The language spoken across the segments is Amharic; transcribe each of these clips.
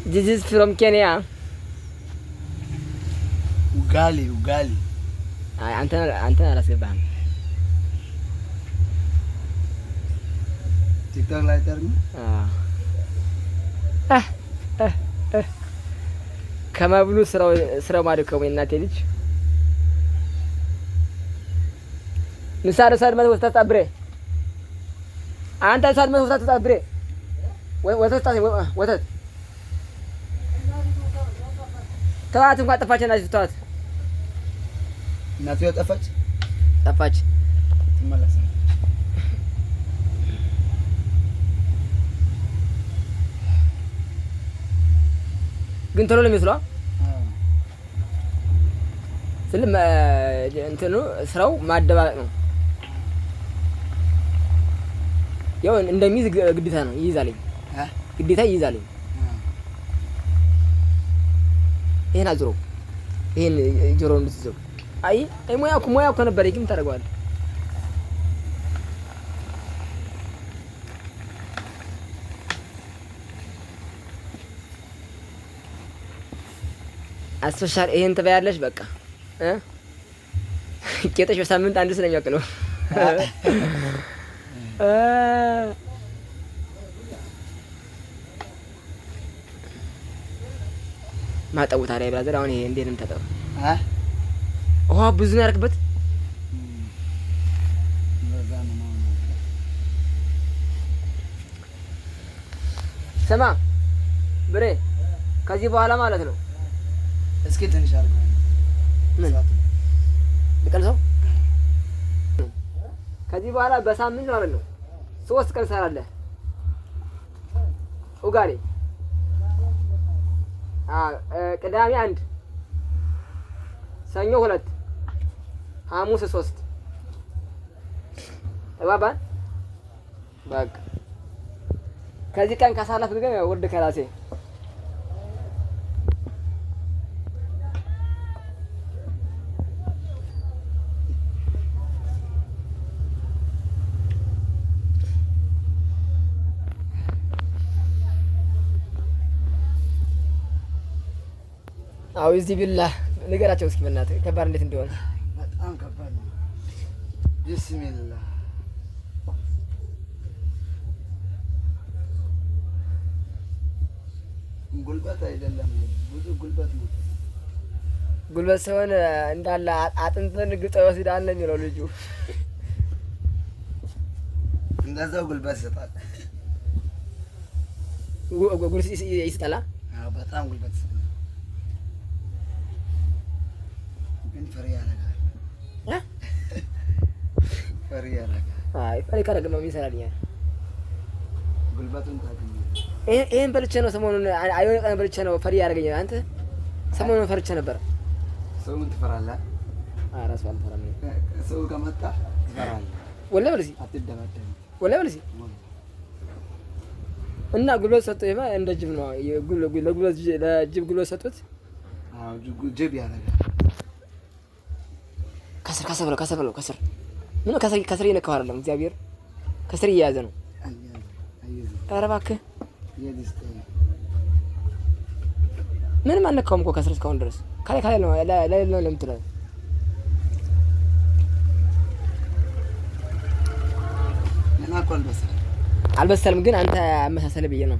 This is from Kenya. Ugali, ugali. አይ፣ አንተን አላስገባህም። ቲክቶክ ላይ ጠርኝ። አዎ። ከመብሉ ስራው ማድከሙ፣ የእናቴ ልጅ። ምሳሌ ሳድመት ወተት ብሬ፣ አንተ ሳድመት ወተት ብሬ፣ ወተት፣ ወተት ተዋት። እንኳን ጠፋች እናት፣ ተዋት። እናትየው ጠፋች። ጠፋች። ትመለሳለች። ግን ቶሎ ነው የሚመስለው ስል እንትኑ ስራው ማደባለቅ ነው። ያው እንደሚይዝ ግዴታ ነው፣ ይይዛልኝ፣ ግዴታ ይይዛልኝ። ይሄን አዙረው፣ ይሄን ጆሮ እንድትይዘው። አይ አይ፣ ሙያ እኮ ነበር፣ ግን ታደርገዋለህ። አስፈሻል ይሄን ትበያለሽ። በቃ ቄጠሽ በሳምንት አንድ ስለሚያውቅ ነው። ማጠቡ ታዲያ brother፣ አሁን ይሄ እንዴት ነው የምታጠበው? ውሃ ብዙ ነው ያደረግበት። እንደዛ ነው መሆን ያለበት። ስማ ብሬ፣ ከዚህ በኋላ ማለት ነው። እስኪ ትንሽ አድርገው። ምን? እሳቱን። ልቀንሰው? ከዚህ በኋላ በሳምንት ማለት ነው 3 ቀን ትሰራለህ። ኡጋሌ ቅዳሜ አንድ፣ ሰኞ ሁለት፣ ሐሙስ ሶስት። ተግባባን? በቃ ከዚህ ቀን ካሳለፍክ ግን ውርድ ከራሴ። አው እዚህ ቢላህ ንገራቸው እስኪ በእናትህ፣ ከባድ እንዴት እንደሆነ። በጣም ከባድ ነው። ቢስሚላህ። ጉልበት አይደለም፣ ብዙ ጉልበት ነው። ጉልበት ሳይሆን እንዳለ አጥንትን ግጦ ይወስዳል ነው የሚለው ልጁ። እንደዛው ጉልበት ይሰጣል። ጉልበት ይሰጣል። አዎ፣ በጣም ጉልበት ይሰጣል። ግን ፈሪ ያደርጋል። እ? ፈሪ ያደርጋል። አይ፣ ፈሪ ካደረገማ ምን ይሰራልኛል? ጉልበቱን ታገኛለህ። ይሄን በልቼ ነው ሰሞኑን፣ የሆነ ቀን በልቼ ነው ፈሪ ያደረገኝ። አንተ፣ ሰሞኑን ፈርቼ ነበር። ሰውን ትፈራለህ? ኧረ ሰው አልፈራም እኔ። ሰው ከመጣ ትፈራለህ። ወላሂ በል እስኪ። አትደባደብም። ወላሂ በል እስኪ። እና ጉልበት ሰጥቶ ይማ እንደ ጅብ ነው፣ ለጉልበት ለጅብ ጉልበት ሰጡት። አዎ፣ ጅብ ያደርጋል። ከስር ከስር ብለው፣ ከስር ብለው፣ ከስር ምን ከስር ከስር እየነካው አይደለም፣ እግዚአብሔር ከስር እየያዘ ነው። አይዝም። ኧረ እባክህ። የድስት ምንም አልነካውም እኮ ከስር እስካሁን ድረስ፣ ከላይ ከላይ ነው፣ ላይ ላይ ነው ለምትለው። ገና እኮ አልበሰለም። አልበሰልም፣ ግን አንተ አመሳሰለ ብዬ ነው።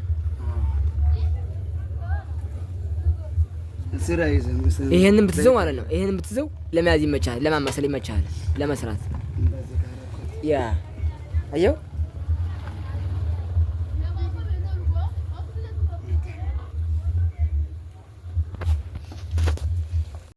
ስር አይዝም። ይሄንን ብትይዘው ማለት ነው። ይሄንን ብትይዘው ለመያዝ ይመቻል፣ ለማማሰል ይመቻል፣ ለመስራት። እንደዚህ ካደረኩት Yeah፣ አየው።